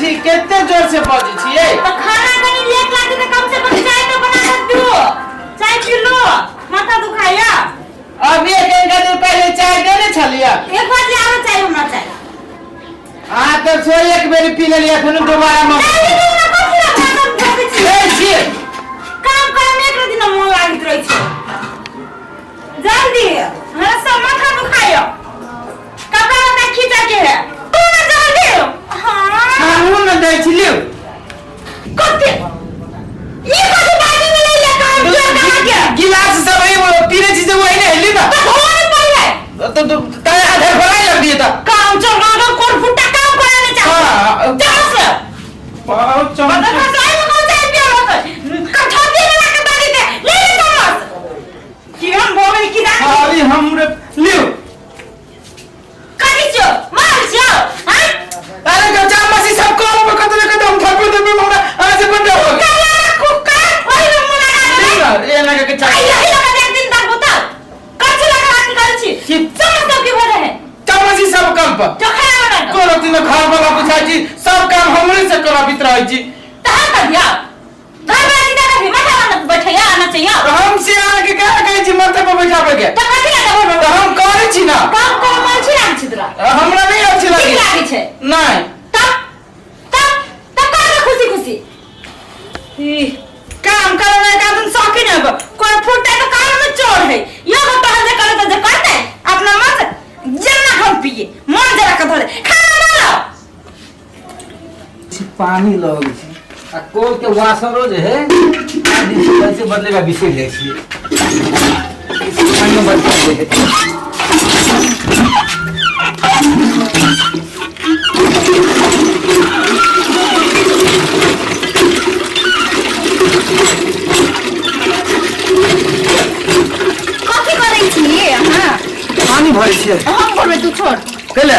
छी कते जोर से बजै छियै तो खाना कनी लेट लागतै तऽ कम से कम चाय तो बना कर दियो चाय पी लो माथा दुखाया अभी एक घंटा देर पहले चाय देने छलियै एक बजे आरो चाय हमरा चाय अहाँ तऽ सो एक बेर पी लेलियै एखन दोबारा चाय मँगबै पी लो कथी ला भाषण ठोकै छी दै छियै काम करे में एक दिन मोन लागैत रहै छै जल्दी हमरा सब माथा दुखायो कपड़ा लत्ता खींचा के है तू ना जल्दी हाँ हमहूँ ने दै छी लियौ कथी ये कथी बाजी में ले ले काम किया कहाँ के गिलास सब है वो पीने छी से वही ने हेली ना तो धोने पड़े तो तो तारे आधे भराई लग दिए था काम चल रहा कौन फुटा काम कराने चाहता हाँ। चलो से पाँव बदल चमच का साई में कौन चाय पिया होता कठौती में लाके दे देते ले ले चम्मच कि हम बोले कि ना खाली हमरे लियो कथी छियो मार छियो हां अरे जो चम्मच ई सब काम पे कत कत हम थप्पड़ देबे हमरा आज बंद हो गया कला कुक्का ओही में मुंह लगा दे लियो ये लगा के आई चाय यही लगा दे एक दिन तक बता कथी लगा हाथ निकाल छी की? चम्मच सब की बोले है चम्मच ई सब काम पर जो खाना बना दो कोनो दिन घर वाला बुझाइ छी सब काम हमरे से कराबित रहै छी तहां कर दिया घर में सीधा कभी माथा बना बैठैया आना चाहिए तऽ हम से अहाँके कह कहै छी माथे पर बैठाबै के तो कथी लगा बोलो तऽ हम करै छी ना काम करे मन छी राम छी तोरा हमरा नहि अच्छी ठीक लागे लागे छै नहि तब तब तब कर दे खुशी खुशी ई, काम करे में का तुम शौकीन हो कोई फुटता तो काम में चोर है यो को तहन जे करे तो जे करते अपना मन से जना हम पिए मन जरा के धरे खाना बना पानी लगै छै आ कोल के वासरो जे है आदमी से कैसे बदलेगा बिसरि जाइ छियै पानियो बदलि जाइ है। कथी करै छी अहाँ पानी भरै छियै हम करबै तू छोड़ कैले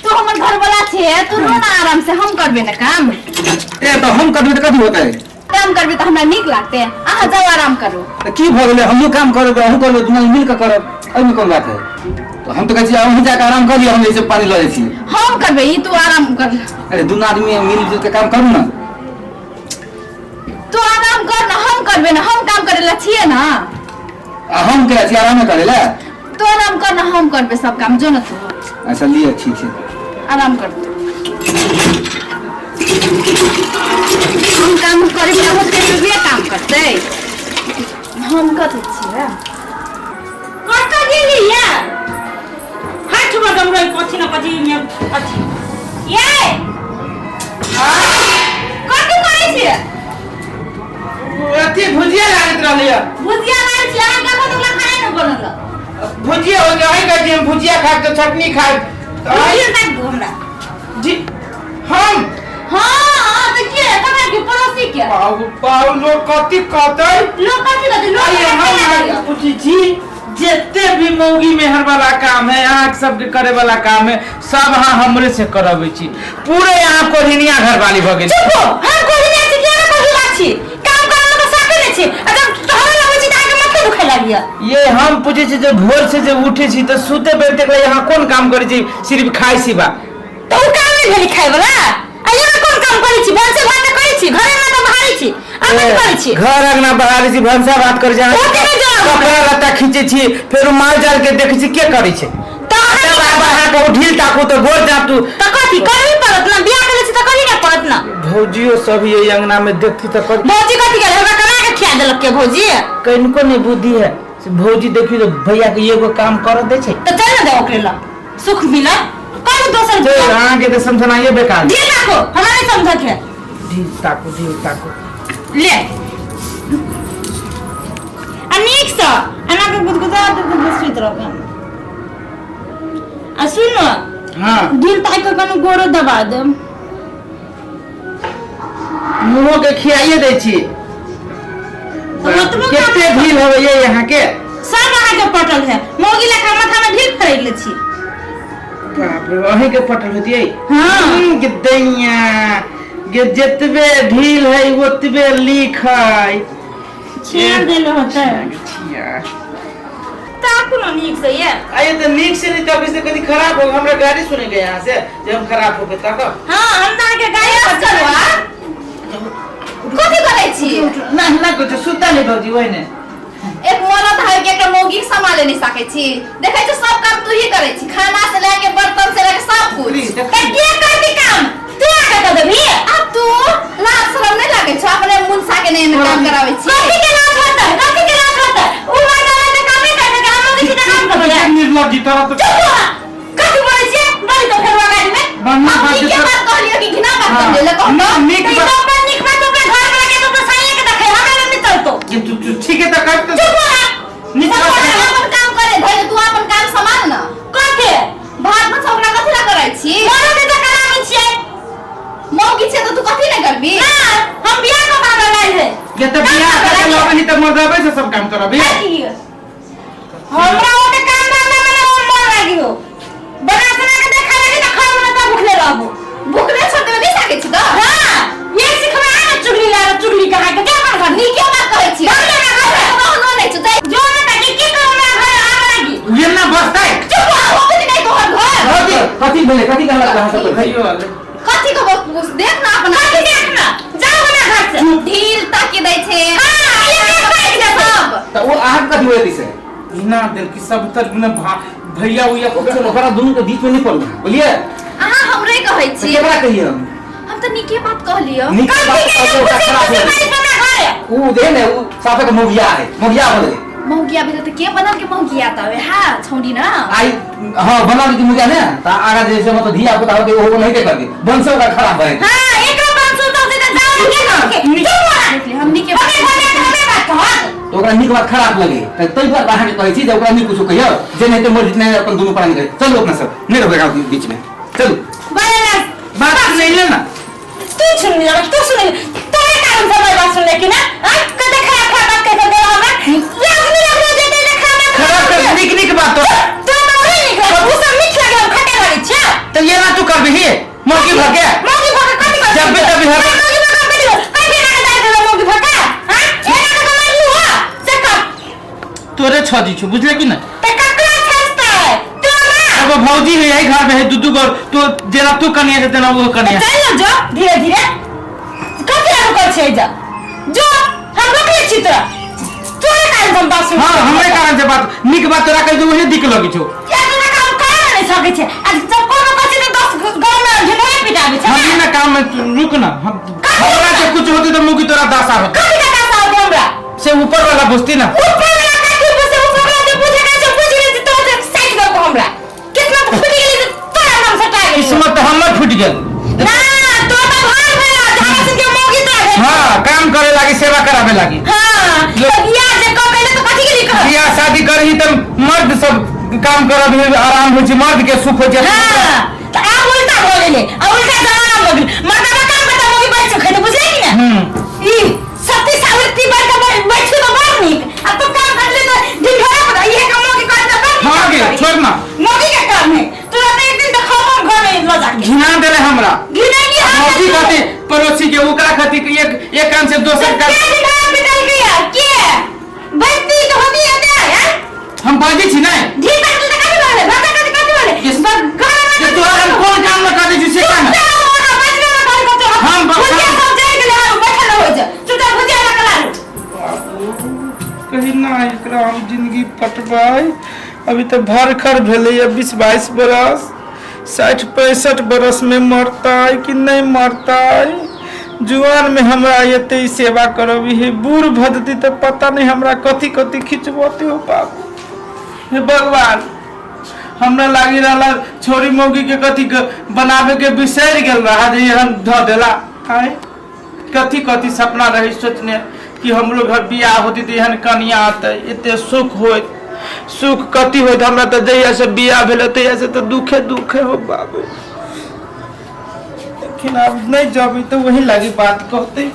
तू हमर घर वाला छे तू रो ना आराम से हम करबे ना काम ए तऽ हम करबै तऽ कथी होतै काम करबे तऽ हमरा नीक लागते अहाँ जाओ आराम करू तऽ की भऽ गेलै हमहूँ काम करब अहूँ करबै दुनू आदमी मिल कऽ करब एहिमे कोन बात है तऽ हम तऽ कहै छी अहूँ जाकऽ आराम कऽ लिअ हम एहिसँ पानी लऽ जाइ छी हम करबे ई तू आराम कर अरे दुनू आदमी मिल जुल के काम करू ने तू आराम कर ना हम करबे ना हम काम करे ला छिए ना आ हम के छी आरामे करे ला तू आराम कर ना हम करबे सब काम जो ना तू अच्छा लिअ ठीक छै आराम कर तू हम काम करे वाला होते तो वे काम करते हम कथी छिए कतऽ गेली या हाथ बदम रही कथी न कथी में अथी ये कथी करै छिए अथी भुजिया लागैत रहलैया भुजिया लाल छी अहाँ कखन तक खाना न बनल भुजिया हो गया अहीं कहै छी हम भुजिया खायब तऽ चटनी खायब तऽ अहीं- भुजिया ताकि दू हमरा जी हम हाँ हाँ तऽ के ककरा के पड़ोसी के पाउ पाउ लोग कथी कहतै लोग कथी कहतै लोग आइए केना हम अहाँके कहियो? पूछै छी जते भी मौगी मेहर वाला काम है अहाँ सबके करे वाला काम है सब अहाँ हमरे से करबै छी पूरे अहाँ कोढ़िनिया घर वाली भऽ गेल चुप हो हम कोई नहीं छी केना कोई छी काम करने में तो साके नहीं छी आ जब तोहरा लगै छी त अहाँके माथे दुखाय लागिया ये हम पूछै छी जे भोर से जे उठै छी तऽ सुते बेर तक अहाँ कोन काम करै छी सिर्फ खाइ छी बा तऽ उ काम नहीं भेलै खाय वाला आ यहाँ कोन काम करै छी भनसे भात करै छी घरे में तऽ बहारै छी आ कथी करै छी घर अंगना बहारै छी भनसा भात करै छी अहाँ ओते नहि जवाब कपड़ा लत्ता खींचै छी फेर माल जाल के देखै छी के करै छै तऽ अहाँ तब आब अहाँके ओ ढील ताकू तऽ गोर जातू तऽ कथी करही पड़त ना बियाह करै छी तऽ करही ने पड़त ना भौजियो सब ये अंगना में देखती तऽ कर भौजी कथी करे हमरा करा के खिया देलक के भौजी कनिको नहीं बुद्धि है से भौजी देखी तो भैया के एगो काम कर दे छै तऽ चल ने दे ओकरे लग सुख मिलत करू दोसर चल बियाह अहाँके तऽ समझनाइए बेकार ढील ताको हमरा नहीं समझत है ढील ताकू ढील ताकू ले आ नीक सँ एना के गुदगुदा गुदगुदा सुति रहबै आ सुन हाँ ढील ताकि के कनि गोरो दबा देब मुँहो के खियाइए दै छी ओतबो काम कते ढील होवे ये यहाँ के सब अहाँके पटल है मौगी लेखा माथा में ढील खरीद ले छी बाप रे अहीं के पटल होतियै हाँ। के दैया गे जतबे ढील है ओतबे लीक है छेड़ देले होते छिया ताकू ना नीक से ये। आइए तो नीक से नहीं तब से कभी खराब हो हमरा गाड़ी सुने के यहाँ से जे हम खराब हो गए तब। हाँ, हम तो अहाँके गाड़ी बस करू आ। कथी करै छी? ना ना कुछ सुता नहीं भौजी वही ने। एक मरद है के एकटा मौगी के सम्हाले नहीं सकै छी। देखै छी सब काम तू ही करै छी, खाना से लए के बर्तन से लए के सब कुछ। त के करती काम? तू आके कर देबी? आब तू लाज शरम नहीं लागै छौ अपने मुनसा के नहीं काम कराबै छी? कथी के लाज होतै? कथी के लाज होतै? उ मर्दाना के काम नहीं करतै, हम लोग किसी काम करबै। निर्लज्ज तोरा तो चुप हो। कथी बोलै छियै? बोली तो फेर गाड़ी में। बढ़िया हम बात नीके है बात कहलियो कि घिना बात कहलियो ले कहू ना नीक तो बात अपन नीक बात अपना घर वाला के तो साइए के देखे हमरा में नहीं चलतो। ये तू तू ठीक है तो कर तो चुप हो। नीक सब बात गोटा अपन काम करे धैर्य, तू अपन काम सम्हाल न। कथी? भात में ओकरा कथी ला करै छी? मरद के कराबै छियै। मौगी छै तऽ तू कथी नहीं करबी? ना, हम बियाह कऽ पागल लाइ है। ये तो बियाह कर के लोग नहीं तो मर्दाबे से सब काम करबी। हमरा ओते काम धंधा में ना मन लागी हो। बना सुना के देखा लागी त खाऊ ना त भूखले रहबो। भूखले छोड़ देबे नहीं सकै छी तऽ? हां, ये सिखवा ना चुगली ला चुगली कहा के क्या अपन घर नीके बात कहै छी। बाहर ना घर रहनो नहीं छौ जाय। जो ना ताकि की करू ना घर आब लागी। ये ना बसतै। चुप हो, होबे नहीं तोहर घर। कथी कथी भेलै? कथी कहलक अहाँ सब? भैयो वाले कथी के बकबूस देख ना अपना। कथी देख ना, जाओ ना घर से। ढील ताकि दै छै। हां, ये के खाइ छै सब। तऽ ओ अहाँके कथी होइत से? ना दिल की सब तर ना भैया उया ओकरा ओकरा दुनू के बीच में नहीं पड़ू, बुझलियै? अहाँ हमरे कहै तऽ छी। केकरा कहियै हम? हम तऽ नीके बात कहलियो। नीक बात कथी के कहलियै, ओकरा खुशी खराब खुशी हो बारी हमरा घर। गेलै। उ दे ने उ साफे के मोगिया है, मोगिया हो गेलै। मौगिया भेलै तऽ के बनल के मौगिया तब हा छौड़ी ना? आई हां बनल के मोगिया ने तऽ आगा जे छै मतलब धिया पुता होतै ओहो नहीं करतै, वंश ओकरा खराब भए जेतै। हां, एकरा बात सुनतो से त जाओ के के चुप हो। देख ले हम नीके हमे बात हमे हमे बात कहत। तऽ ओकरा नीक बात खराब लगे तऽ ताहि दुआरे अहाँके कहै छी जे ओकरा नीक कुछो कहियौ जे नहीं तऽ मर जितने अपन दुनू प्राणी करै। चलू अपना सब नहीं रहबै गाँव के बीच में, चलू। बड़ा बात सुन ले ना। तू सुन ले, तू सुन ले। तोरे कारण से मैं बात सुन ले कि ना? हां, कते खराब खराब बात कह के हमरा लाज नहीं लगलो जेते जे खराब खराब कर नीक नीक बात तो तो तो वही निक लगे, उ सब नीक लगे, हम खटे लगे छै। तो ये ना तू करबी ही मौकी भर के मौगी भके कथी कर? जब भी तभी हर मौगी भके कथी कर? कथी ना के दाइ देलो मौगी भके? हां, एना के मारलू हा से कर। तोरे छजी छु बुझले कि ना? ते ककरा छसतै तो ना? अब भौजी है यही घर में है दू दू गो तो जेना तू कनिया के तेना वो कनिया। चल न जो धीरे धीरे कथी ला रुकल छै जा जो हम रोकले छी तोरा तोरे कारण हम बात सुन। हां, हमरे कारण से बात नीक बात तोरा कहि दू वही दिक लगी छौ। या तोरा काम कर नहीं सकै छै आ जब कोनो कथी त 10 गांव में ढिढोरा पिटाबै छै। हम ना काम में रुक ना, हम हमरा के कुछ होती तो मुकी तोरा दासा होती। कथी के दासा होती हमरा? से ऊपर वाला बुझती ना। ऊपर वाला कथी बुझे? ऊपर वाला जे बुझे के छै बुझि गेलै तो जे साइड दऽ हमरा किस्मत फूटि गेलै त तोरा नाम सटा गेलै। किस्मत त हमर फूटि गेल ना, तो त भाग भेला हमरा संगे मौगी तोरा भेल। हां, काम करे लागी सेवा करावे लागी। हां, तो बियाह जे कऽ के तो कथी के लिए कर? बियाह शादी करही त मर्द सब काम करब आराम होइ छै, मर्द के सुख होइ छै। हां, त आब उल्टा भऽ गेलै, आ उल्टा जमाना भऽ गेलै। मर्दाबा काम करता मौगी बैठ के खेतै, बुझलै कि ना? ई सती सावित्री बैठ के बैठू त बड़ नीक आ तू काम करले त ढिढोरा पर इहे काम मौगी करत त बड़ नीक। हां गे, छोड़ ना। मौगी के काम है तोरा त एक दिन देखबो हम घर में ल जाके। घिना देले हमरा। घिनैली हम मौगी खातिर पड़ोसी के ओकरा खातिर एक एक काम से दोसर काम। के ढिढोरा पिटल के यार के बैठती तो होती है ना यार? हम बाजी छी नै ढील बाटल त कथी भले भाता कथी कथी भले ये- घर में जे तोरा हम कोन काम न कर दै छी से काम हम भुजिया सब जरि गेलै, हम बैठल हो जा चुपचाप भुजिया लऽ के लालू। कही ना एकरा हम जिंदगी पटबै। अभी तऽ भरखर भेलैया 20-22 बरस, 60-65 बरस में मरतै कि नहीं मरतै? जुआन में हमरा एते ही सेवा करबी हे, बूढ़ भदती तऽ पता नहीं हमरा कथी कथी खिंचबते हो बाबू। हे भगवान, हमरा लागी रहला छोरी मौगी के कथी के बनावे के बिसरि गेल रहा जे एहन धऽ देला। आय कथी कथी सपना रही सोचने कि हमरो घर बियाह होती तऽ एहन कनिया आतै, एते सुख होइत। सुख कथी होइत हमरा तऽ जहिया से बियाह भेलै तहिया से तऽ दुखे दुखे हो बाबू। लेकिन आब नहीं जबै तऽ वही लागी बात कहतै।